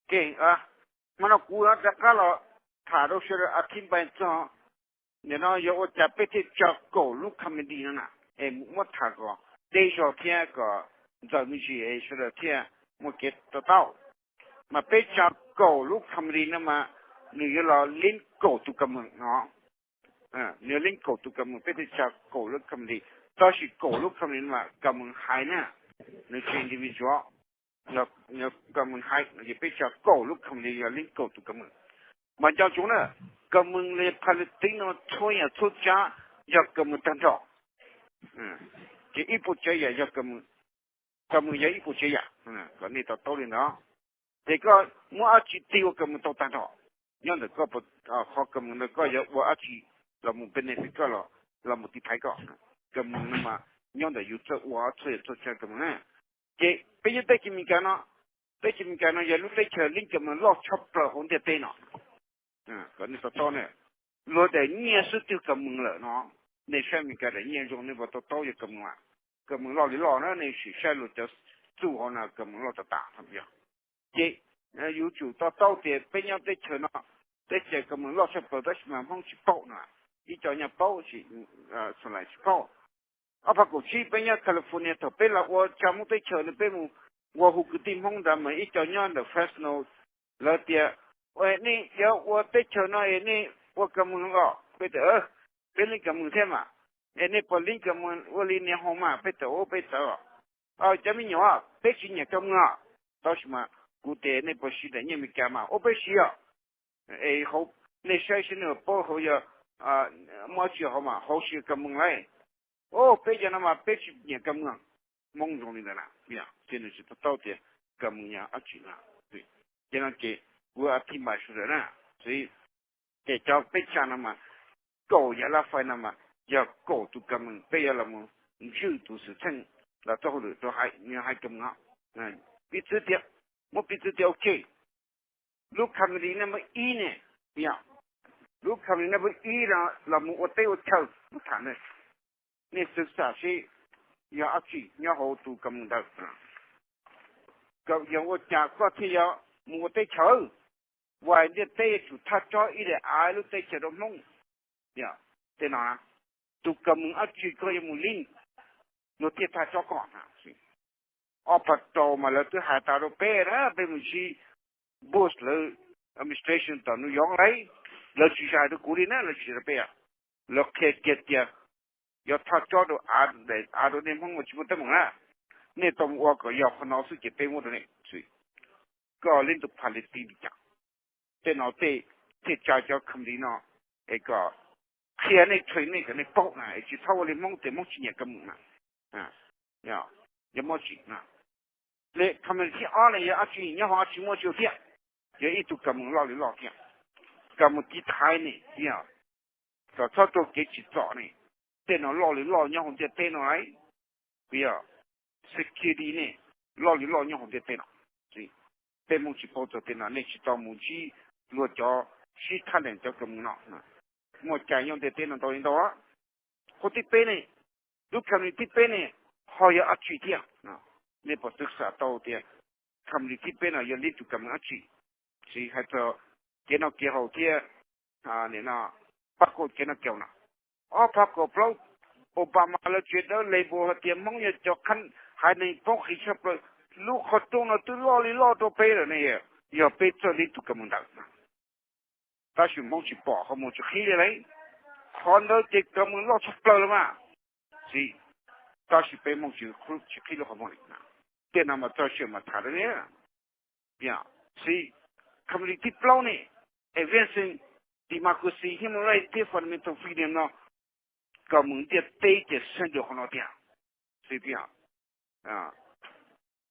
Ke, hmo no kuv rov qab los tham rau sawv daws a thib npai txog nim no yog ua cas peb thiaj tsa kaum lub committee no na, es muab tham kom deb zog thiab kom ntxaws me ntsis es sawv daws thiaj muaj kev to taub. Mas peb tsa kaum lub committee no mas nws yuav los lib kaum tus kam meem no. Nws yuav lib kaum tus kam meem, peb thiaj tsa kaum lub committee. Tab sis kaum lub committee no mas kam meem hais na, nws tsis individual, kam meem hais no ces peb tsa kaum lub committee yog lib kaum tus kam meem. Mas nco ntsoov na, kam meem li Palestine no txhua yam txhua tsav yog kam meem tag nrho. Ces ib puas tsav yam yog kam meem, kam meem yog ib puas tsav yam, kom nej to taub li ntawd. Ces koj muab dab tsi tig ua kam meem tau tag nrho, nyob ntawm koj, qhov kam meem ntawd koj yuav ua dab tsi los mus benefit koj, los mus tiv thaiv koj. Kam meem no mas nyob ntawm yus txawj ua txhua yam txhua tsav kam meem na. Ces peb nyob teb chaws Amelikas no, teb chaws Amelikas no yog lub teb chaws lib kam meem loj tshaj plaws hauv ntiaj teb no. Kom nej to taub na, luag daim nyiaj xub twg kam meem lawm no, nej saib Amelikas daim nyiaj zoo nej puas to taub yog kam meem, kam meem loj li loj na, nej sim saib luag cov txuj hauv no kam meem loj tas tas. Ces yus tsum to taub tias peb nyob teb chaws no, teb chaws kam meem loj tshaj plaws tab sis mas Hmoob tsis paub no, ib co nyob paub, tsis paub. Ob phav kaum tsib peb nyob California thaum peb los ua tsa Hmoob teb chaws no peb mus ua hu kwv tij Hmoob ntawd mas ib co nyob ntawm Fresno, lawv tias, nej yuav ua teb chaws no es nej ua kam meem los? Peb tias peb lib kam meem thiab mas, es nej puas lib kam meem ua li niag hau mas? Peb tias ua peb tawv. Cov me nyuam, peb tsis nyiam kam meem os. Tab sis mas kuv tias nej puas siv daim nyiaj Amelikas mas? Ua peb siv os. Es hauv, nej saib seb nej paub hauv yog, muaj dab tsi hauv mas? Hauv siv kam meem lauj. Peb cov no mas peb tsis nyiam kam meem. Hmoob zoo li ntawd na, ces nws tsis to taub tias kam meem yog dab tsi na. Ces no ces kuv a thib npais sawv daws na, ces cov peb tsa no mas kaum yav lab fais no mas yog kaum tus kam meem peb yuav los mus ntswj tus xwm txheej los txoj hauj lwm rau hais, hais kam meem. Piv txwv tias, muab piv txwv tias ok, lub committee no muaj ib ne, lub committee no muaj ib los mus ua teb ua chaw, muab tham ntawd, nej xwv xam seb yog dab tsi nyob hauv tus kam meem ntawd. Yog ua cas koj thiaj yuav mus ua teb chaws? Vim ntiaj teb yuav tsum thaj tsob ib daim av lub teb chaws rau Hmoob. Tej no, tus kam meem dab tsi koj yuav mus lib, luag thiaj thaj tsob koj. Ob phav rau mas lawv twb hais tas rau peb na, peb mus ntsib Bush lawv administration tom New York lauj, lawv tsis hais rau kuv li na, lawv tsis hais rau peb, lawv qhia kiag tias yog thaj tsob rau av, av rau nej Hmoob mas tsis muaj teeb meem na, nej tau mus ua kom yog qhov no xwb ces peb muab rau nej. Koj lib tus policy li cas? Tej no tej thiaj tsa cov committee no es kom qhia nej, train nej kom nej paub na, es tsis txhob ua li Hmoob tias Hmoob tsis nyiam kam meem na. Yog muaj tsis na, li committee thib ob ne yog dab tsi, nyob hauv dab tsi muaj tsis thiab, yog ib tug kam meem loj li loj thiab, kam meem tiv thaiv ne, kom txhob raug kev tsim txom ne. Tej no loj li loj nyob hauv ntiaj teb no lauj, yog security ne, loj li loj nyob hauv ntiaj teb no. Peb Hmoob tsis paub txog tej no, nej tsis tau mus ntsib luag cov sib thab lees cov kam meem no. Muaj cai nyob ntiaj teb no ntau li ntau. Qhov thib peb ne, lub committee thib peb ne, ho yog dab tsi thiab? Nej puas xav tau tias committee thib peb no yog lib tus kam meem dab tsi? Tsis hais txog kev noj kev haus thiab, pab kev noj kev haus no. Ob phav kaum plaub, Obama lawv tsev dawb Labor hais tias Hmoob yog cov haiv neeg poob qis tshaj plaws. Lub qhov rooj no twb loj li loj rau peb lawm ne, yog peb txawj lib tus kam meem ntawd. Tab sis Hmoob tsis pom, qhov muag tsis qhib li lauj. Qhov ntawd ces kam meem loj tshaj plaws los mas. Tab sis peb Hmoob tsis qhib lub qhov muag li. Tej no mas txoj sia mas tham rau nej. Xi, committee thib plaub ne, advancing democracy, human rights thiab fundamental freedom no, kam meem ntiaj teb ces xeeb dua qhov no tiag. Xi tiag,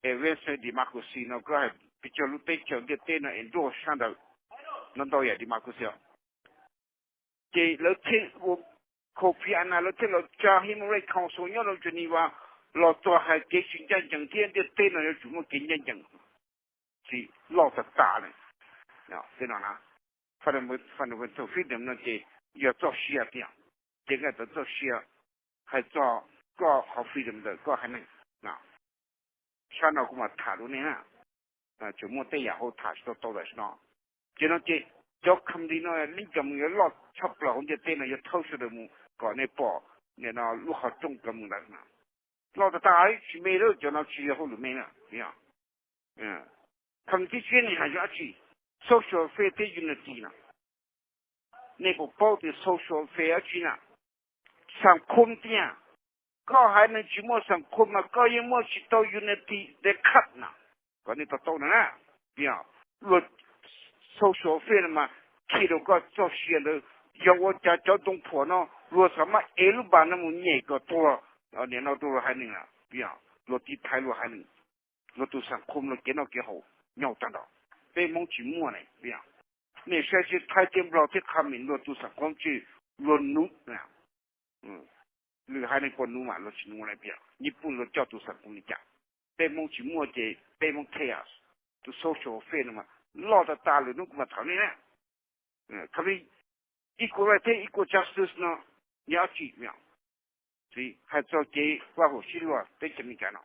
advancing democracy no koj hais pes tsawg lub teb chaws ntiaj teb no es nruab sab ntawd no ntau yam democracy. Ces lawv thiaj ua, Kofi Annan lawv thiaj los tsa Human Rights Council nyob rau Geneva los txog hais kev tsis ncaj ncees thiab ntiaj teb no yuav tsum muaj kev ncaj ncees. Tsis loj tas tas li. Tej no, fundamental freedom no ces yog txoj sia tiag. Ces nkaj tawm txoj sia hais txog koj qhov freedom ntawm koj haiv neeg. Sab no kuv mam tham rau nej na. Tseem muaj tej yam hauv tham tsis tau tau tam sim no. Ces no ces cov company no li cov mus yuav loj tshaj plaws hauv ntiaj teb no yuav thawb sawv daws mus kom nej pom nim no lub qhov rooj cov mus ntawd. Loj tas tas tsis me lawm, cov no tsis yog hauj lwm me na. Company thib tsib ne hais yog dab tsi? Social fair thiab unity no. Nej puas paub tias social fair dab tsi na? Xam khom tiag. Koj haiv neeg tsis muaj xam khom mas koj yeej muaj tsis tau unity de khab na. Kom nej to taub no na. Luag social fair no mas khi rau koj txoj sia ntawd, yog ua cas cov ntoo phuam no luag xav maj ev lub npas no mus nyem kom tuag, nim no rau luag haiv neeg na. Luag tiv thaiv luag haiv neeg, luag tus xam khom luag kev noj kev haus nyaum tag nrho. Peb Hmoob tsis muaj ne. Nej saib seb Thaib thiab Nplog thiab Khmer luag tus xam khom tsis, luag nuv. Lwm haiv neeg puas nuv mas luag tsis nuv li. Nyij Pooj luag coj tus xam khom li cas? Peb Hmoob tsis muaj ces peb Hmoob chaos. Tus social fair no mas loj tas tas, lwm hnub kuv mam tham nej na. Company equal right thiab equal justice no yog dab tsi? Hais txog kev vaj huam sib luag teb chaws Amelikas no,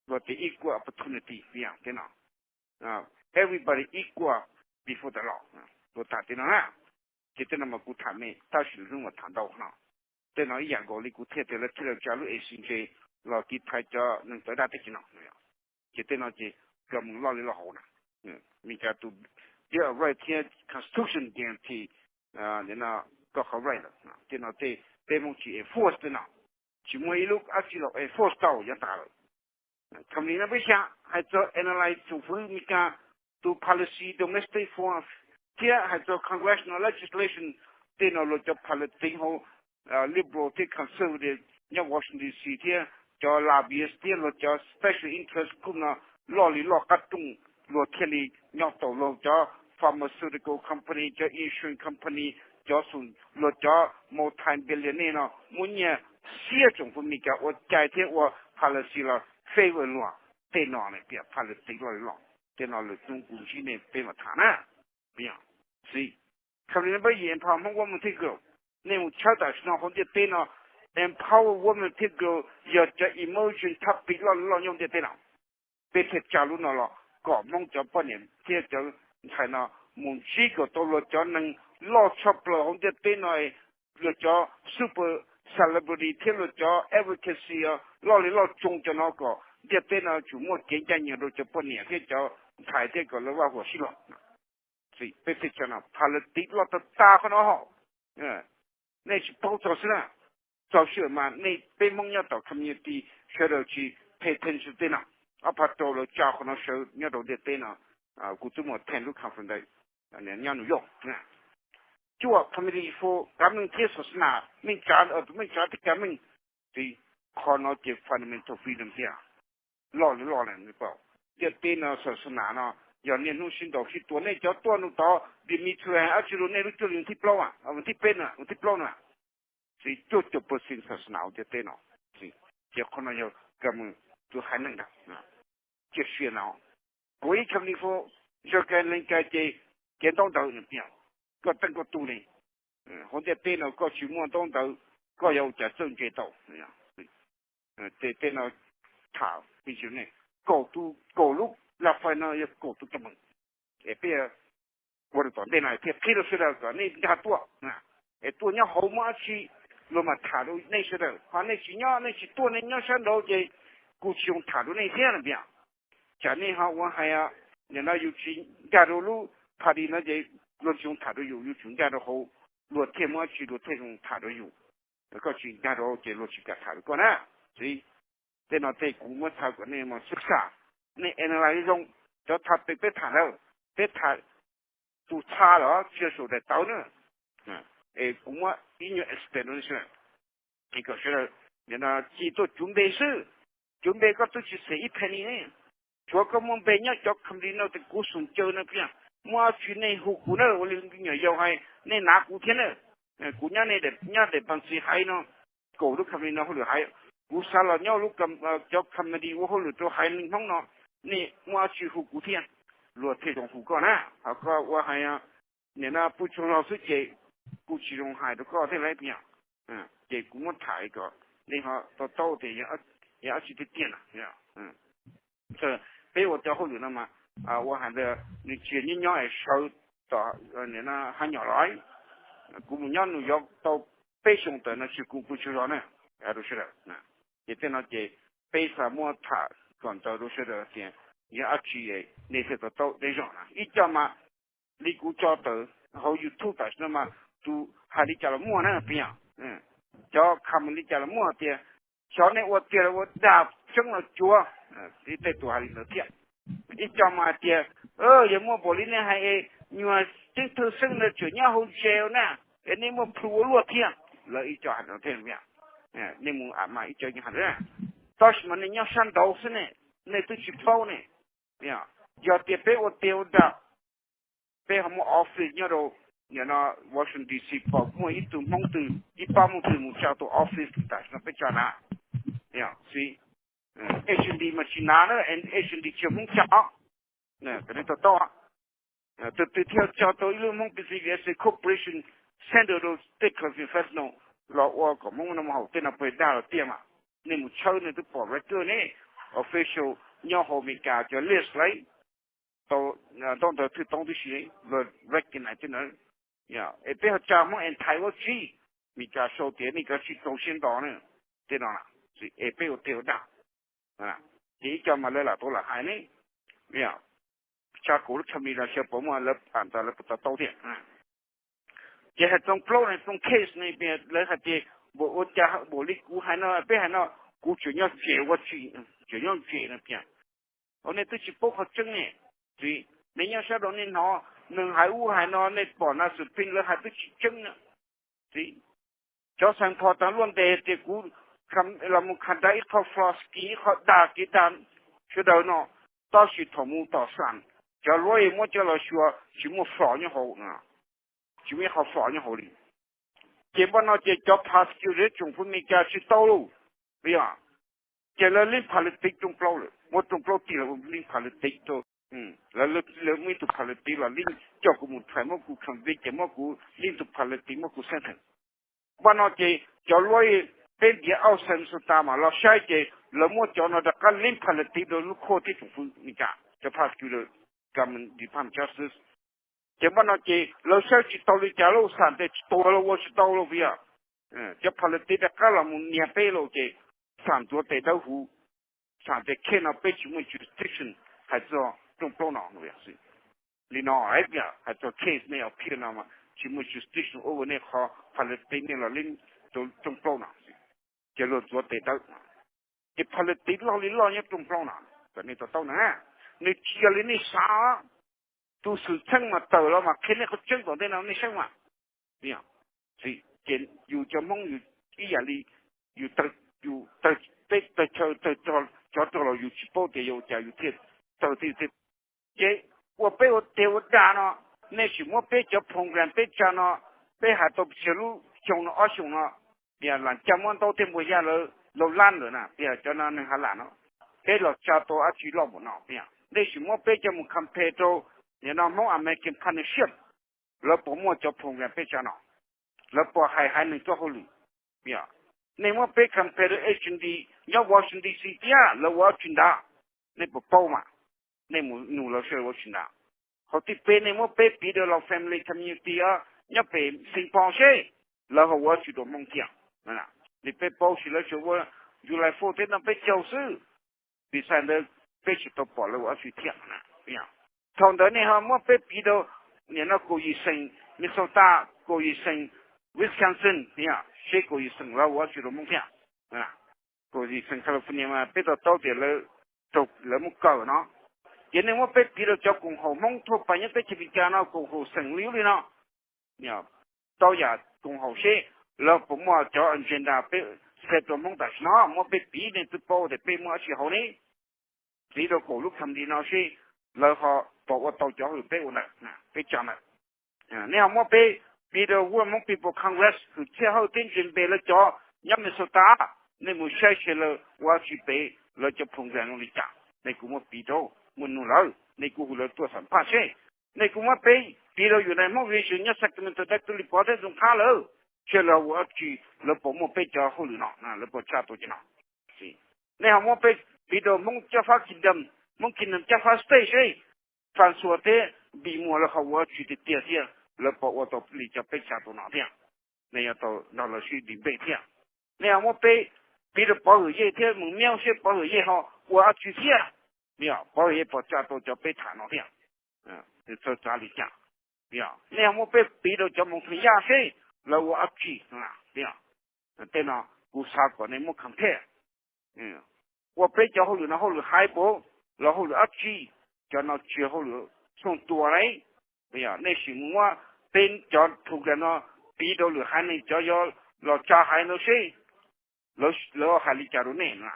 luag tias equal opportunity thiab no, everybody equal before the law, luag tham tej no na. Ces tej no mas kuv tham me, tab sis lwm hnub mam tham ntau no. Tej no ib yam nkaus li kuv thiaj tias lawv thiaj li tsa lub exchange los tiv thaiv cov neeg tawv daj teb chaws no. Ces tej no ces kawg mus loj li loj hauv na. Amelikas tus Bill of Rights thiab Constitution guarantee koj qhov right lawm. Tej no tej peb Hmoob tsis enforce tej no, tsis muaj ib lub dab tsi los enforce tau, yav tas lawm. Company no peb xyav hais txog analyze tsoom fwv Amelikas tus policy domestic foreign thiab hais txog congressional legislation, tej no luag cov politic hauv liberal thiab conservative nyob Washington D C thiab cov lobbyist thiab luag cov special interest group no loj li loj qab rooj, luag thiaj li nyob tau. Luag cov pharmaceutical company, cov insurance company, cov xum, luag cov multi-billionaire no muaj nyiaj xiab tsoom fwv Amelikas ua cai thiab ua policy los favor luag. Tej no ne piam politic loj li loj. Tej no lwm hnub kuv ntsib nej peb mam tham na. Company no peb yim empower Hmoob woman thiab girl. Nej mus tshawb tam sim no hauv ntiaj teb no, empower woman thiab girl yog cov emerging topic loj li loj nyob ntiaj teb no. Peb thiaj tsa lub no los kom Hmoob cov poj niam thiab cov ntxhais no mus ntsib kom tau luag cov neeg loj tshaj plaws hauv ntiaj teb no, luag cov super celebrity thiab luag cov advocacy loj li loj tsoo cov no kom ntiaj teb no tsum muaj kev ncaj ncees rau cov poj niam thiab cov ntxhais thiab kom lawv vaj huam sib luag. Peb thiaj tsa no politic loj tas tas qhov no hauv. Nej tsis paub txog xwb na, txog sij hawm mas nej peb Hmoob nyob tom community sawv daws tsis pay attention tej no. Ob phav rau lawv tsa qhov no sawv nyob rau ntiaj teb no, kuv twb mus attend lub conference ntawd nyob New York. Cuaj committee for kav meej thiab xas nas, meej tsav, tus meej tsav thiab kav meej, qhov no ces fundamental freedom thiab. Loj li loj na, ntiaj teb no xas nas no, yog niaj hnub sib ntaus sib tua, nej cov tuaj nug tod, Dimitri hais dab tsi rau nej lub cuaj hli thib plaub, thib peb no, thib plaub no, txiv cuaj caum percent xas nas hauv ntiaj teb no. Ces qhov no yog kawg mus tus haiv neeg ntag. Cia siab no, kuv ib company for Sri Lanka ces kev ntaub ntawv nws piam, koj teej koj tug ne, hauv ntiaj teb no koj tsis muaj ntaub ntawv, koj yuav ua cas txawj ntse tau? Tej no tham, kaum tus, kaum lub laj fais no yog kaum tus cov meem es peb ua rau tom ntej no thiaj qhib rau sawv daws kom nej nkag tuaj, es tuaj nyob hauv muaj dab tsi luag mam tham rau nej sawv daws, ho nej tsis nyob, nej tsis tuaj, nej nyob sab nraud ces kuj tsis zoo tham rau nej thiab no piam. Tsam nej ho ua hais, nim no yus tsis nkag rau lub party no ces luag tsis zoo tham rau yus, yus tsum nkag rau hauv luag thiaj muaj dab tsi luag thiaj zoo tham rau yus. Koj tsis nkag rau ces luag tsis kam tham rau koj na. Tej no tej kuv muab txhais kom nej mus xub xam, nej analyze zoo, cov topic peb tham ntawd, peb tham tus txha los tsis yog saum daim tawv na. Es kuv muab ib nyuag explain rau nej sawv daws, es kom sawv daws nim no ci tuaj cuv npe xwb. Cuv npe koj twb tsis xeem ib penny ne. Tsuav koj muaj npe nyob cov company no ces kuv xum caw no piam, muaj dab tsi nej hu kuv na, ua li nyuam yaus hais nej nav kuv thiab na. Kuv nyob nej, nyob daim pab txiv hais no, kaum lub company no hauj lwm hais, kuv xav los nyob lub, cov company ua hauj lwm rau haiv neeg Hmoob no, nej muaj dab tsi hu kuv thiab, luag thiaj zoo hu koj na. Ho koj ua hais nim no pub tsuag log xwb ces kuj tsis zoo hais rau koj thiab lauj piam. Ces kuv muab tham kom nej ho to taub tias yog dab tsi tiag tiag na. Peb ua cov hauj lwm no mas ua hais tias nws tsis nyob nyob es sawv tom hab nyom los. Kuv mus nyob New York tau peb xyoos tawm no tsis kuv kuv tsis zog na. Ces tej no ces peb xav muab tham kom ntawv rau sawv daws tias yog dab tsi nej thiaj to taub deb zog na. Ib co mas li kuv tso tawm hauv YouTube tam sim no mas tus hais li cas los muaj na, puas yog? Cov comment li cas los muaj tias xyov nej ua tiag los ua dag, tseeb los cuav. Tej tus hais li ntawd thiab. Ib co mas hais tias yog muaj npaum li nej hais es nyuag ceeb twg xeeb ntawd tseem nyob hauv jail na, es nej muaj plhu ua luaj thiab. Lawv ib co hais no thiab. Nej mus am mas ib co hais, tab sis mas nej nyob sab nraud xwb ne, nej twb tsis paub ne. Yog tias peb ua tiag ua dag, peb ho muaj office nyob rau Washington D C, pom muaj ib tug Hmoob twg ib pab Hmoob twg mus tsa tus office tam sim no peb tsa na. H and D mas tsis hnav na, H and D tsis yog Hmoob tsa os. Kom nej to taub, tus twg thiaj tsa tau ib lub Hmoob Business U S A Corporation Center rau State Council Fresno los ua kom Hmoob no mus haum tej no puas dag los tiag mas. Nej mus tshawb nej twb pom record ne, official nyob hauv Amelikas cov list lawm, tau ntaub ntawv thwj toob tib si, recognize tej ntawd. Es peb ho tsa Hmoob entitled dab tsi? Amelikas sau tias nej kav tsij rau siab nto na, tej no es peb ua tiag ua dag. Ces ib co mas lawv lam tau lam hais ne, tsa kuv lub company los xyov puas muaj, lawv am tas lawv puas to taub thiab. Ces hais rooj plaub ne, rooj case ne, lawv hais tias npaum ua cas npaum li kuv hais no, peb hais no, kuv tseem nyob tsev ua tsi, tseem nyob tsev no tiag. Ua nej twb tsis paub qhov tseeb ne. Txiv, nej nyob sab nraud nej hnov neeg hais ub hais no, nej pom na, xwm phi lawv hais twb tsis tseeb na. Txiv, cov xeem phom tas luaj ntes tias kuv los mus khav dab ib qho fraud scheme, ib qho dag kev dag sawv daws no, tab sis thaum mus tom xam, cov lawyer muab coj los xyuas tsis muaj fraud nyob hauv, tsis muaj ib qho fraud nyob hauv li. Ces npaj no ces cov prosecutor tsoom fwv Amelikas tsis tau lauj. Yog, ces lawv lean politics rooj plaub lawm, muab rooj plaub tig los lean politics rau. Lawv muaj ib tug politics los lean coj kuv mus try, muab kuv convict, ces muab kuv lean tus politics muab kuv sentence. Npaj no ces cov lawyer peb ntiav Austin, Minnesota mas los saib ces lawv muab cov no rov qab lean politics rau lub court thiab tsoom fwv Amelikas, cov prosecutor, government, Department of Justice. Ces npaj no ces lawv saib tsis tau li cas lauj, xam tias tsis tua los ua tsis tau lauj, puas yog? Cov politics rov qab los mus nias peb lauj, ces xam ntxuav tes dawb huv, xam tias case no peb tsis muaj jurisdiction hais txog rooj plaub no. Li no, hais txog case nej appeal no mas tsis muaj jurisdiction over nej qhov politics nej los lean rau rooj plaub no. Ces luag ntxuav tes dawb. Ces politics loj li loj nyob rooj plaub no, kom nej to taub na, nws tsis yog li nej xav. Tus xwm txheej mas tawm los mas qhia nej qhov tseeb tom ntej no nej saib mas. Ces yus cov Hmoob yus ib yam li yus, yus tawg, peb tawg chaw tawg cov rog los yus tsis paub tias yuav ua cas yus thiaj tawg thiaj. Ces ua peb ua tiag ua dag no, nej sim muab peb cov program peb tsa no, peb hais tau txhia lub xyoo no ob xyoos no, tias lam caj muab ntaub tej npua yaj lawv laus lab lawm na, tias cov no neeg ha lam no, peb los tsa tau dab tsi loj npaum no. Nej sim muab peb cov mus compare rau nim no Hmoob American Partnership, lawv puas muaj cov program peb tsa no? Lawv puas hais haiv neeg txoj hauj lwm? Nej muab peb compare rau H and D nyob Washington D C thiab, lawv ua dab tsi ntawd? Nej puas paub mas? Nej mus nug lawv seb lawv ua dab tsi ntawd. Qhov thib peb, nej muab peb piv rau los family community nyob pem Saint Paul seb lawv ho ua dab tsi rau Hmoob thiab. Li peb paub, sis lawv tsuas ua July Fourth tej no peb caug xwb, besides ntawd peb tsis tau pom lawv ua dab tsi thiab. Thaum ntawd nej ho muab peb piv rau nim no kaum yim xeem Minnesota, kaum yim xeem Wisconsin, seb kaum yim xeem lawv ua dab tsi rau Hmoob thiab. Kaum yim xeem California mas peb to taub tias lawv muab kaw no. Ces nej muab peb piv rau cov koom haum Hmoob thuaj pais nyob teb chaws Amelikas no, koom haum xeem li ub li no, tau yam koom haum seb lawv puas muaj cov agenda peb xeem rau Hmoob tam sim no. Muab peb piv, nej twb paub tias peb muaj dab tsi hauv ne. Piv rau kaum lub company no seb lawv ho puas ua tau cov hauj lwm peb ua ntawd, peb tsa ntawd. Nej ho muab peb piv rau World Hmong People Congress, hwm txhij hawj thiab ntseeg npe lawv cov nyob Minnesota, nej mus saib seb lawv ua dab tsi pem lawv cov program zoo li cas. Nej kuj muab piv rau, muab nug lawv, nej kuj hu lawv tuaj xam phaj seb. Nej kuj muab peb piv rau United Hmong Region nyob Sacramento, Dab Tub Lis Pov thiab Zoov Qhab lawm, seb lawv ua dab tsi, lawv puas muaj peb cov hauj lwm no, lawv puas tsa tau cov no. Nej ho muab peb piv rau Hmoob Cab Fab Kingdom, Monkey Island cab fab stage seb Fab Xuas thiab Npis Muas lawv ho ua dab tsi tiag tiag thiab lawv puas ua tau li cov peb tsa tus no thiab. Nej yuav tau nrog lawv sib debate thiab. Nej ho muab peb piv rau Pov Hwm Yej thiab Moos Miab seb Pov Hwm Yej ho ua dab tsi thiab. Pov Hwm Yej puas tsa tau cov peb tham no thiab, txawj txav li cas. Nej ho muab peb piv rau cov Moos Theem Yaj seb lawv ua dab tsi. Tej no kuv xav kom nej muab compare ua peb cov hauj lwm no hauj lwm hais puas los hauj lwm dab tsi. Cov no tsis yog hauj lwm xooj tua lauj. Nej sim mus muab peb cov program no piv rau lwm haiv neeg cov yuav los tsa hais no seb lawv hais li cas rau nej no.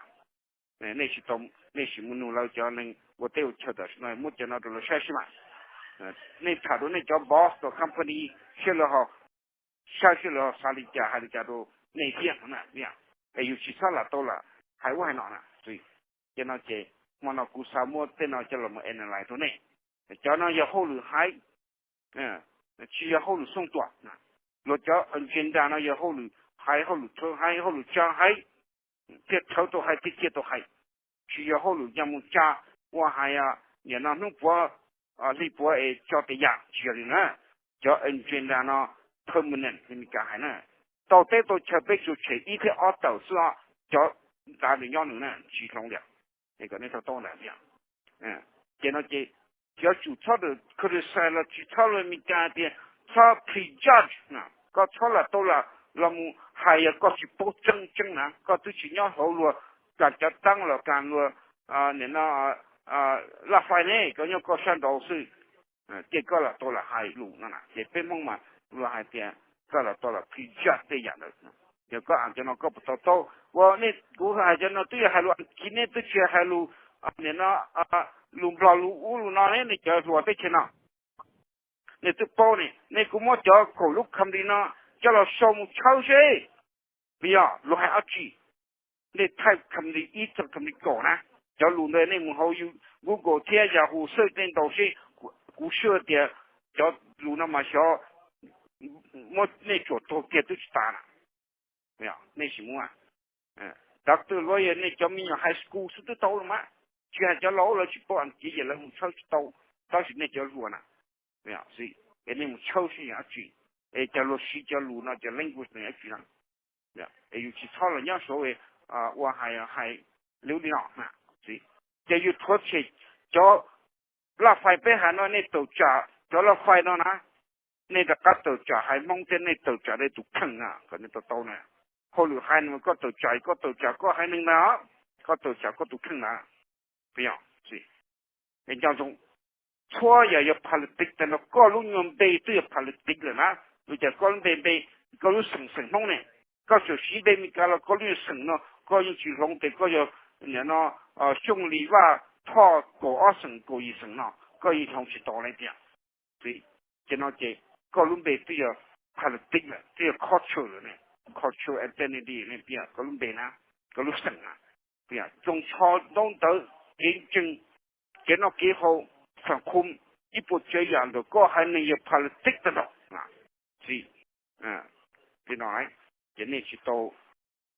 Nej sim mus nug lawv cov neeg ua teb ua chaw tam sim no muab cov no rau lawv saib seb mas. Nej tham rau nej cov boss tom company seb lawv ho saib seb lawv ho xav li cas hais li cas rau nej thiab no na. Es yus tsis txhob lam tau lam hais ub hais no na. Ces no ces hmo no kuv xav muab tej no coj los mus analyze rau nej. Cov no yog hauj lwm haiv, tsis yog hauj lwm xooj tua. Luag cov agenda no yog hauj lwm haiv, hauj lwm thawj haiv, hauj lwm tsa haiv, thiaj thawv tau hais thiaj cia tau hais. Tsis yog hauj lwm nyob mus tsa ua hais nim no hnub puav hli puav es tso tes yam, tsis yog li na. Cov agenda no permanent li Meskas hais na, tau teb tau chaw peb tsuas tshem ib thiab ob tawm xwb os, cov ntav nws nyob nws na tsis hloov li. Es kom nej tau tau ntawd thiab. Ces no ces yuav tsum txhob criticize los tsis txhob li Meskas tias txhob prejudge, koj txhob lam tau lam los mus hais yog koj tsis paub tseeb tseeb na, koj twb tsis nyob hauv luag, kas cov teeb los kas luag nim no laj fai ne, koj nyob koj sab nraud xwb. Ces koj lam tau lam hais lus no na, ces peb Hmoob mas luag hais tias koj lam tau lam prejudge tej yam ntawd. Yog koj hais cov no koj puas to taub ua nej, kuv hais cov no twb yog hais lus Askiv, nej twb tsis hais lus nim no lus Nplog lus ub lus no ne, nej cov hluas teb chaws no nej twb paub ne. Nej kuv muab cov kaum lub company no coj los sau mus tshawb seb, vim yog luag hais dab tsi. Nej thaij company ib txog company kaum na, cov lus ntawd nej mus hauv Google thiab Yahoo search tej ntaus seb, kuv sure tias cov lus no mas xyov muab nej tsuam tuag kiag twb tsis tas na. Nej sim muab, doctor, lawyer, nej cov me nyuam high school xwb twb tau los mas, tsis hais cov laus lawv tsis paub Askiv ces lawv mus tshawb tsis tau, tab sis nej cov hluas na, es nej mus tshawb seb yog dab tsi, es cov luag siv cov lus no cov language no yog dab tsi no. Es yus tsis txhob los nyob saud ua hais hais li ub li no. Ces yus thuav tshem cov laj fai peb hais no, nej tawm tsam cov laj fai no na, nej rov qab tawm tsam haiv Hmoob thiab nej tawm tsam nej tus kheej na, kom nej to taub na. Hauj lwm haiv no koj tawm tsam, koj tawm tsam koj haiv neeg ntag, koj tawm tsam koj tus kheej ntag. Nco ntsoov, txhua yam yog politics tag nrho, koj lub nyuag npe twb yog politics lawm na. Ua cas koj lub npe, npe, koj lub xeem, xeem Hmoob ne, koj txawm siv npe Meskas los koj lub nyuag xeem no koj yeej tsis hloov tias koj yog nim no Xyooj Lis Vaj Thoj kaum ob xeem kaum yim xeem no, koj yeej hloov tsis tau li tiag. Ces no ces koj lub npe twb yog politics lawm, twb yog culture lawm ne, cultural identity ne, koj lub npe na, koj lub xeem na. Zoo tsho ntaub ntawv, kev ntseeg, kev noj kev haus, xam khum, ib puas tsav yam ntawm koj haiv neeg yog politics tag nrho. Li no, ces nej tsis tau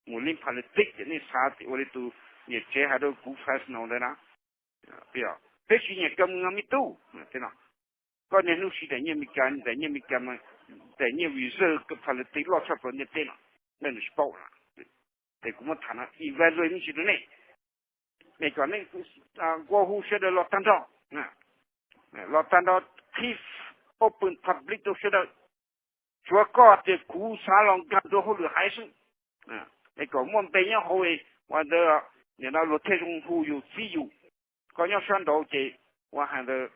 mus li politics ces nej xav tias ua li tus niam tsev hais rau kuv Fresno ntawd na, peb tsis nyiam Kam Nws me tub. Koj niaj hnub siv daim nyiaj Meskas, daim nyiaj Meskas, daim nyiaj Reserve Policy loj tshaj plaws ntiaj teb no, nej nws tsis paub na. Ces kuv muab tham no evaluate me ntsis rau nej, nej kom nej nqua hu sawv daws los tag nrho, los tag nrho, qhib open public rau sawv daws. Tsuav koj tias kuv xav los nkag rau hauj lwm haiv xwb, es kom muaj npe nyob hauv ua ntawd, nim no luag thiaj zoo hu yus txib yus. Koj nyob sab nraud ces ua hais ntawd,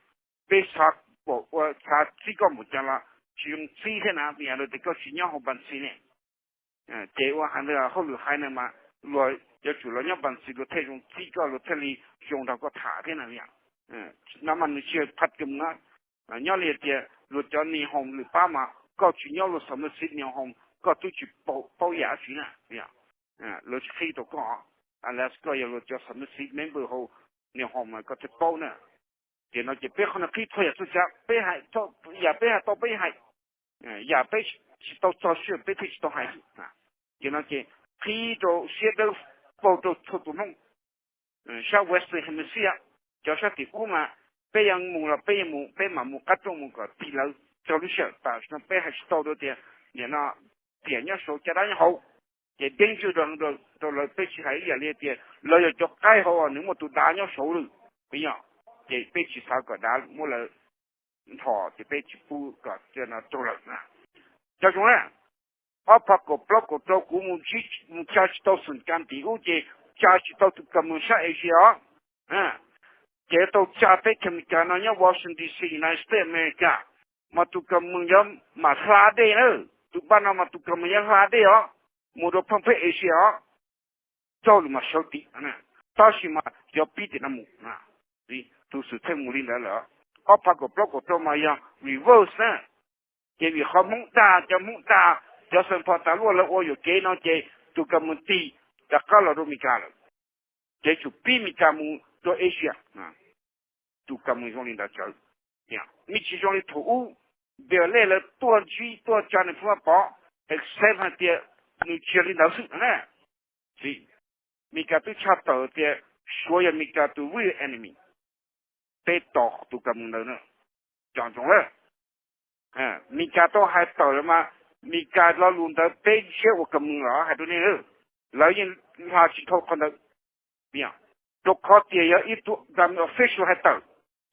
peb xav, ua xav txib koj npaum cas los tsis zoo txib thiab na, vim yog tias koj tsis nyob hauv npas ntxis ne. Ces ua hais ntawd hauj lwm haiv no mas luag yuav tsum los nyob npas ntxis luag thiaj zoo txib koj, luag thiaj li zoo nrog koj tham thiab na. No mas nws tsis yog phat kws mus na, nyob li tias luag cov niam hoom lwm pab mas koj tsis nyob luag xav muaj xib niam hoom koj twb tsis paub yam dab tsi na. Luag tsis qhib rau koj, unless koj yog luag cov xav muaj xib member hauv niam hoom mas koj thiaj paub na. Ces no ces peb qhov no qhib txhua yam txhua tsav, peb hais, yam peb hais tau peb hais, yam peb tsis tau txog siab peb thiaj tsis tau hais. Ces no ces qhib rau siab dawb paug rau txhua tus Hmoob sab Western Hemisphere, Cov sab tim ub mas peb yuav mus los peb yuav mus, peb mam mus qab rooj mus kom tig lawv txog lub sij hawm. Tam sim no peb hais tsis tau dua tias nim no tiam nyob saud caj dab nyob hauv, ces danger rau lawv. Peb tsis hais ib yam li tias lawv yog cov qaib hauv nws muaj tus dav nyob saud lawm, peb yog, ces peb tsis xav kom dav muab lawv nthos, ces peb tsis pub kom no rau lawm. Cov zoo na, ob phav kaum plaub kaum rau kuv mus tsa tsis tau xeem kas tim ub ces tsa tsis tau tus kas moos sab Asia os. Ces tau tsa teb chaws Amelikas no nyob Washington D C, United States America, mas tus kas moos yuav mam hla dej na. Tus npaj no mas tus kas moos yuav hla dej os, mus rau pheej peb Asia os, txog lawm mas sawv tim. Tab sis mas yuav pib tim no mus, tus xwm txheej mus li ntawd lawm. Ob phav kaum plaub kaum rau mas yog reverse na, ces vim qhov Hmoob dag, cov Hmoob dag, cov xeem phom tas luaj lawv ua yuam kev no ces tus kas moos tig rov qab los rau Amelikas lawm. Ces tsum pib Amelikas mus rau Asia, tus kas moos zoo li ntawd tsawv. Nws tsis zoo li thaum ub, Bill Gates lawv tuaj ntsib tuaj tsa nws Phu Vaj Pov, except hais tias nws tsis yog li ntawd xwb na. Amelikas twb tshaj tawm tias Suav yog Amelikas tus real enemy. Peb tos tus kas moos ntawd na, cov ntsoov lawm. Amelikas tau hais tawm lawm mas, Amelikas lo lus ntawd peb siab ua kas moos los hais rau nej, lawv yeej hla tsis dhau qhov ntawd. Rau qhov tias yog ib tug government official hais tawm,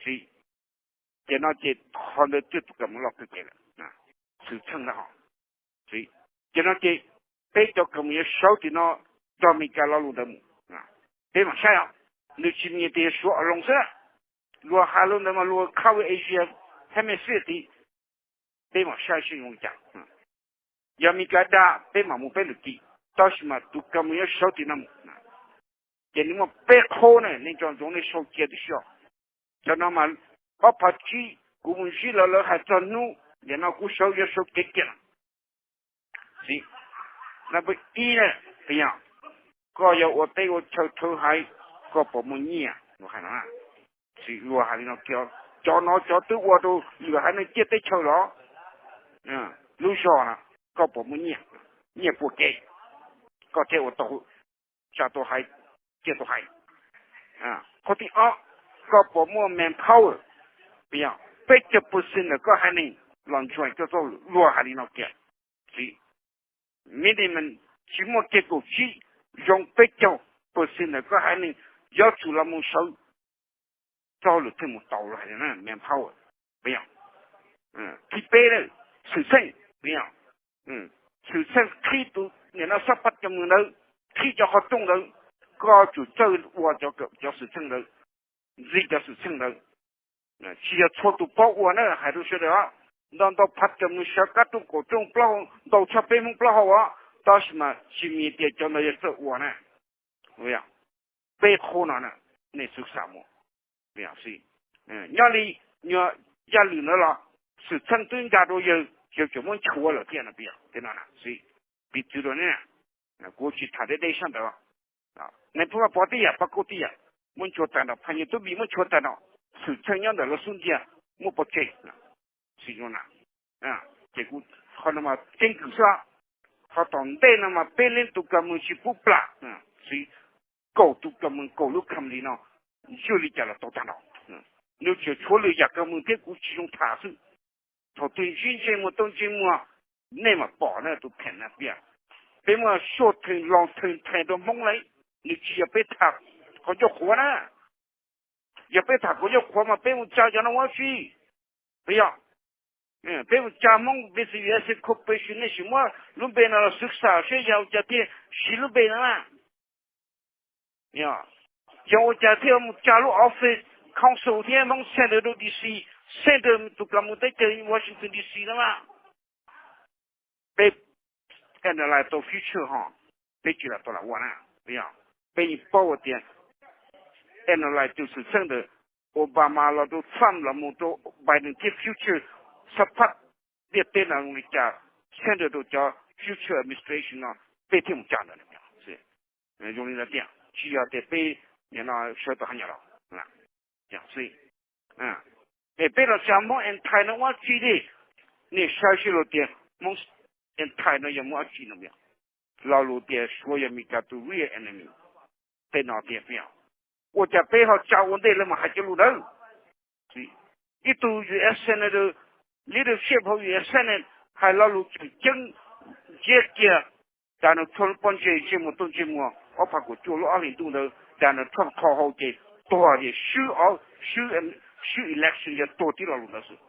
ces no ces qhov ntawd twb tus kas moos loj kawg kev lawm, xwm txheej ntawd. Ces no ces peb cov kas moos yuav sawv tim no nrog Amelikas lo lus ntawd mus. Peb mam saib os, nws tsis miv tias Suav alone xwb. Luag hais lus ntawd mas luag cover Asia Hemisphere tid. Peb mam saib seb zoo li cas. Yog Amelikas dag peb mam mus peb lwm tim, tab sis mas tus kas moos yuav sawv tim no mus. Ces nws muaj peb qhov na, nej tsom ntsoov nej sau cia tib si. Cov no mas ob phav tsib kuv mus ntsib lawv, lawv hais txog hnub, nim no kuv sawv yuav sawv kev kiag. Number ib na, yog koj yog ua teb ua chaw rhawv haiv, koj puas muaj nyiaj? Luag hais no, luag hais li no kiag, cov no cov twb ua rau lwm haiv neeg ciaj teb chaws los, lub zog no, koj puas muaj nyiaj? Nyiaj puas kev koj thiaj ua tau, tsa tau haiv, ciaj tau haiv? Qhov thib ob, koj puas muaj manpower? Peb caug percent ntawm koj haiv neeg los ntsuag koj txoj lwm, luag hais li no kiag. Minimum tsis muaj kiag kaum tsib, zoo peb caug percent ntawm koj haiv neeg yuav tsum los mus sawv txoj lwm thiaj mus tau los hais manpower. Thib peb, xwm txheej. Xwm txheej qhib tus nim no xab phaj cov mus ntawd, qhib cov qhov rooj ntawd, koj tsum txawj ua cov xwm txheej ntawd, ntxiv cov xwm txheej ntawd. Tsis yog txhua tus paub ua na, hais rau sawv daws os. Ntau ntau phav cov mus sawv qab rooj kaum rooj plaub hau, ntau tshaj peb Hmoob plaub hau os, tab sis mas tsis mis tias cov ntawd yog txawj ua na. Peb qhov no nej xwb xam mus. Nyob li nyuag yaj lwm ntawd los xwm txheej twb nkag rau yawg, yawg tseem muab nchuav lawm thiab no. Piv txwv rau nej, kuv tsis tham deb deb sab ntawd. Nais phoo Vaj Pov tib yam, Paj Kub tib yam, muab nchuav tag nrho, Phas Nyas Tub Mis muab nchuav tag nrho, xwm txheej nyob ntawm lawv xub ntiag muab pov tseg. Xwm no na, ces kuv, qhov no mas ceeb kwm xwb. Qhov tom ntej no mas peb leej tug kas moos tsis pub plam, xwb, kaum tug kas moos kaum lub company no, ywj li cas los tau tag nrho. Nws tseem tshuav lwm yam kas moos thiab, kuv tsis zoo tham xwb. Thaum twg ntsib ntsej muag tau ntsej muag, nej mam pom na tus pheem na piaj. Peb muaj short term, long term plan rau Hmoob lawm, nws tsis yog peb tham qhov ncauj qhuav na. Yog peb tham qhov ncauj qhuav mas peb mus tsa cov no ua dab tsi? Puas yog? Peb mus tsa Hmoob Business U S A Corporation, nej sim muab lub npe no los xwv xam seb yog ua cas thiaj siv lub npe no na. Yog ua cas thiaj mus tsa lub office council thiab Hmoob center rau D C, center tus kas moos teb chaws Washington D C no na. Peb analyze tau future ho, peb tsis lam tau lam ua na. Peb yeej paub tias analyze tus xwm txheej ntawm Obama los rau Trump los mus rau Biden thiab future xab phaj ntiaj teb no zoo li cas, center rau cov future administration no, peb thiaj mus tsa ntawd. Zoo li ntawd tiag, tsis yog tias peb nim no sawv tau hab nyam los. Es peb los tsa Hmoob anti no ua dab tsi li? Nej saib seb luag tias Hmoob anti no yog muaj dab tsi no. Lo lus tias Suav yog Amelikas tus real enemy, tej no tiag peb yog. Ua cas peb ho tsa ua ntej lawv mas hais cov lus ntawd? Ib tug U S Senator, leadership hauv U S Senate hais lo lus tseem ceeb ntsiab kiag Donald Trump lub pob ntseg ntsej muag tuaj ntsej muag ob phav kaum cuaj lub ob hlis ntuj ntawd, Donald Trump kho hau ces tuag, swb, swb election yog tuag tib lo lus ntawd xwb.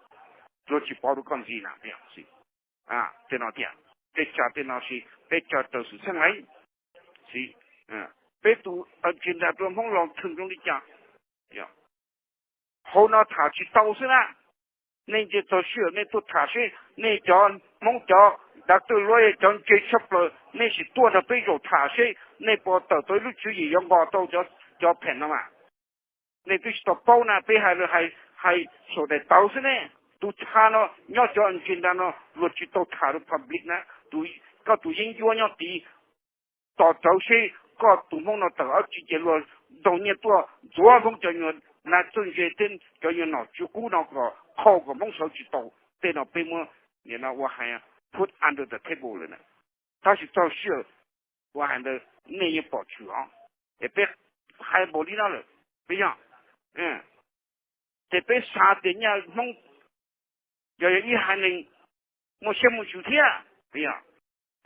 Luag tsis pov rau koj ntxiv na. Tej no tiag, tej tsa tej no sis peb tsa raws xwm txheej lawm. Peb tus agenda rau Hmoob los thwm zoo li cas? Hauv no tham tsis tau xwb na. Nej nce txog sij hawm nej tuaj tham seb nej cov Hmoob cov dav twj luab cov ntse tshaj plaws nej sim tuaj nrog peb zaum tham seb nej puas tawm tau ib lub tswv yim yuav nqos tau cov pheem no mas. Nej twb tsis tau paub na, peb hais hais saum daim tawv xwb ne. Tus tha no nyob cov agenda no luag tsis tau tham rau public na. Koj tus yeeb ncuab nyob tid, tos rawv seb koj tus Hmoob no tawm dab tsi ces luag ntaus nyiaj tuaj ntxuav Hmoob cov nyuag nas txawj ntse thiab cov nyuag nom tswv qub no kom qhau kom Hmoob sawv tsis tau. Tej no peb muab nim no ua hais put under the table lawm na. Tab sis txog sij hawm ua hais ntawd nej yeej pom tshwm os. Es peb hais npaum li no lawm, peb yog ces peb xav tias nyaj Hmoob yog yog ib haiv neeg muaj siab muaj ntsws thiab,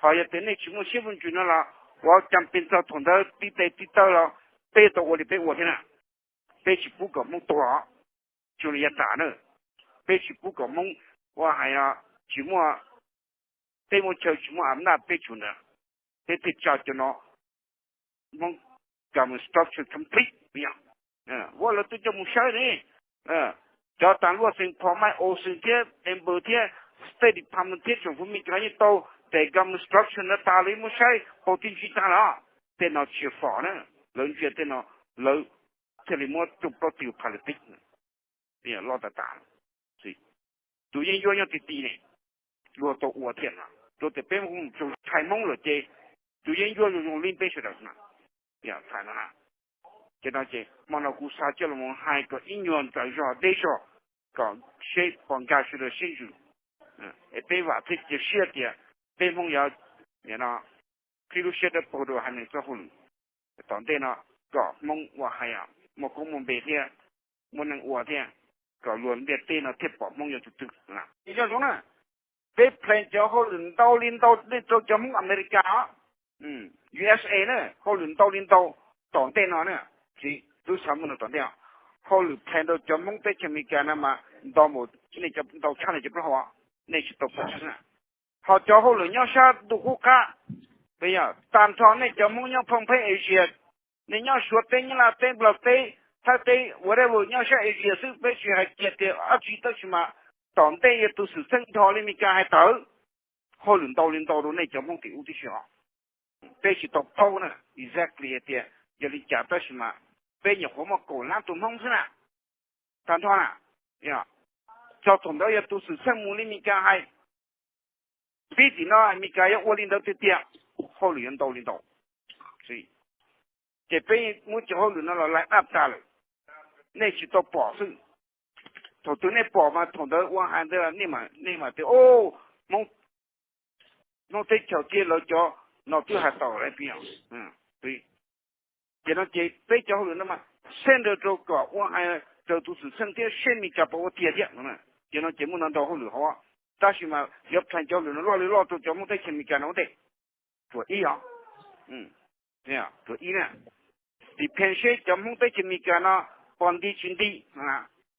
ho yog tias nej tsis muaj siab muaj ntsws no los ua cas pes txog thaum ntawd tib tes tib taw los peb tau ua li peb ua thiab na. Peb tsis pub kom Hmoob tuag, tsis li yav tas na. Peb tsis pub kom Hmoob ua hais tsis muaj, peb muaj chaw tsis muaj am naj peb tsum ntawd. Peb thiaj tsa cov no Hmoob government structure complete. Ua lawv twb coj mus saib ne, cov tas luaj xeem phom mai o xeem thiab ember thiab State Department thiab tsoom fwv Mes Kas yeej tau tes government structure no tas lawv muab saib pau tib ntsib tag los. Tej no tsis fom na, lawv ntsia tej no lawv thiaj li muab coj plaub tig politics loj tas tas. Tus yeeb ncuab nyob ti ti ne, luag tau ua thiab no. Rau tias peb mus txog thaiv Hmoob lawm ces tus yeeb ncuab zoo zoo li peb sawv daws no. Ces no ces hmo no kuv xav coj los hais kom ib nyuag ntawm zog deb zog kom seb puas nkag sawv daws siab ntsws. Es peb vam thiab cia siab tias peb Hmoob yuav qhib lub siab dawb paug rau haiv neeg txoj hauj lwm tom ntej no kom Hmoob ua hais muaj koob muaj npe thiab muaj neeg ua thiab kom luag ntiaj teb no thiaj pom Hmoob yog tus twg. Nyob zoo na, peb plan cov hauj lwm ntau li ntau nej rau cov Hmoob Amelikas, U S A na, hauj lwm ntau li ntau tom ntej no na. Tsis, tub xav muaj no tom ntej, hauj lwm plan rau cov Hmoob teb chaws Amelikas no mas ntau npaum nej cov ntau tshaj nej cov plaub hau, nej tsis tau pom xwb na. Ho cov hauj lwm nyob sab ntuj qub qab, tag nrho nej cov Hmoob nyob Phaj Pheb Asia, nej nyob Suav teb, Nyab Laj teb, Nplog teb, Thaib teb, whatever nyob sab Asia xwb, peb tsis hais kiag tias dab tsi tab sis mas tom ntej yog tus xwm txheej nrog li Mes Kas hais tawm, hauj lwm ntau li ntau rau nej cov Hmoob tim ub tib si os. Peb tsis tau paub na exactly hais tias yog li cas tab sis mas peb nyuam qhuav muaj kaum lab tus Hmoob xwb na, tag nrho na. Txog thaum ntawd yog tus xwm txheej mus li Mes Kas hais, pib tim no Mes Kas yuav ua li ntawd tiag tiag, hauj lwm yuav ntau li ntau. Ces peb muab cov hauj lwm no los line up tas lawm, nej tsis tau pom xwb. Thaum twg nej pom mas thaum ntawd ua hais ntawd nej mam tias, o, Hmoob, Hmoob teb chaws thiab lawv cov no twb hais tau lawm. Ces no ces peb cov hauj lwm no mas center rau kom ua hais raws tus xwm txheej thiab seb Mes Kas puas ua tiag thiab. Ces no ces muaj ntau ntau hauj lwm hauv, tab sis mas yuav plan cov hauj lwm no loj li loj rau cov Hmoob teb chaws Mes Kas no ua ntej. Tuam ib os, tuam ib na, depend seb cov Hmoob teb chaws Mes Kas no puas nti tsis nti,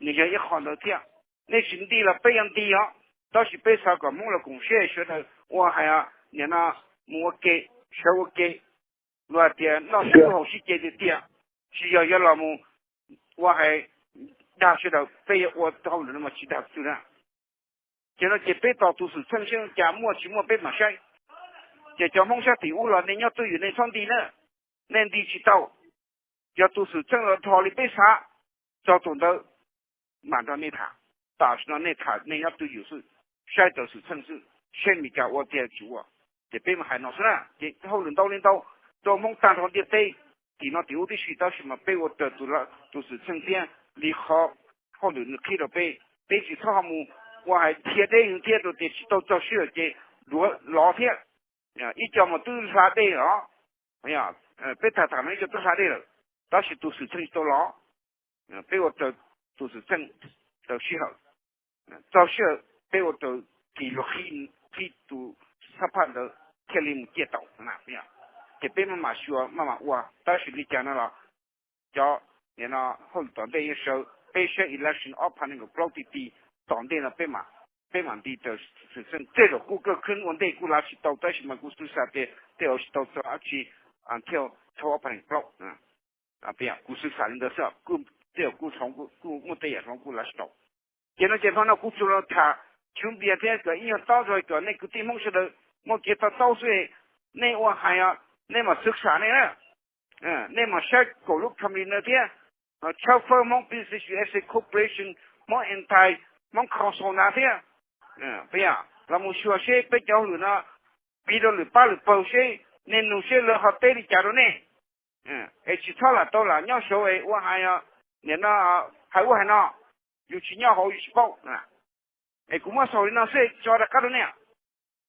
nws yog ib qho ntawd thiab. Nej tsis nti los peb yuav nti os, tab sis peb xav kom Hmoob los koom siab sawv daws ua hais, nim no mus ua ke, sawv ua ke, luag hais tias noj sib hlub haus sib ce tiag tiag, tsis yog yuav los mus ua hais dag sawv daws, peb yuav ua hauj lwm no mas tsis dag twg na. Ces no ces peb tos tus xwm txheej seb cas muaj tsis muaj peb mam saib. Ces cov Hmoob sab tim ub los nej nyob twj ywm nej txhob nti na, nej nti tsis tau. Yog tus xwm txheej los dhos li peb xav, txog thaum ntawd mam nrog nej tham. Tam sim no nej tham nej nyob twj ywm xwb, saib raws xwm txheej xwb, seb Mes Kas ua tiag tsis ua. Ces peb mam hais no xwb na, ces hauj lwm ntau li ntau rau Hmoob tag nrho ntiaj teb, tim no tim ub tib si, tab sis mas peb ua raws tus xwm txheej thiab li qhov hauj lwm nws qhib rau peb. Peb tsis txhob ho mus ua hais dhia deb heev thiab rau tias tsis tau txog sij hawm ces duav lov thiab. Ib co mas twb hla dej os, peb tham tham no ib co twb hla dej lawm. tab sis tus xwm txheej tsis tau los. Peb ua raws tus xwm txheej raws sij hawm, txog sij hawm peb ua raws kis lus qhib tus xab phaj ntawd thiaj li mus ciaj tau. Ces peb maj mam xyuas maj mam ua, tab sis li cas no los cov hauj lwm tom ntej yeej sawv, peb saib election ob phav nees nkaum plaub ti ti tom ntej no peb mam nti raws xwm txheej. Tej zaum kuj kawg khwb ua ntej kuj lav tsis tau, tab sis mas kuv xav tias tej zaum tsis tau txog dab tsi thiaj thauj ob phav nees nkaum plaub. Kuv xav li ntawd xwb, tej zaum kuj muaj tej yam hloov kuj lav tsis tau. Ces no ces hmo no kuv tsuas los tham chub npias thiab kom ib nyuag tob zog kom nej kwv tij Hmoob sawv daws muaj kev to taub xwb. Nej ua hais os, nej mam xwb xam nej na, nej mam saib kaum lub company no thiab, tshawb fawb Hmoob Business U S A Corporation, Hmoob Anti, Hmoob Council na thiab. Los mus xyuas seb peb cov hauj lwm no piv rau lwm pab lwm pawg seb, nej nug seb lawv ho teb li cas rau nej. Es tsis txhob lam tau lam nyob saud es ua hais, nim no hais ua hais no, yus tsis nyob hauv yus tsis paub. Es kuv muab xaus li no xwb tso rov qab rau nej.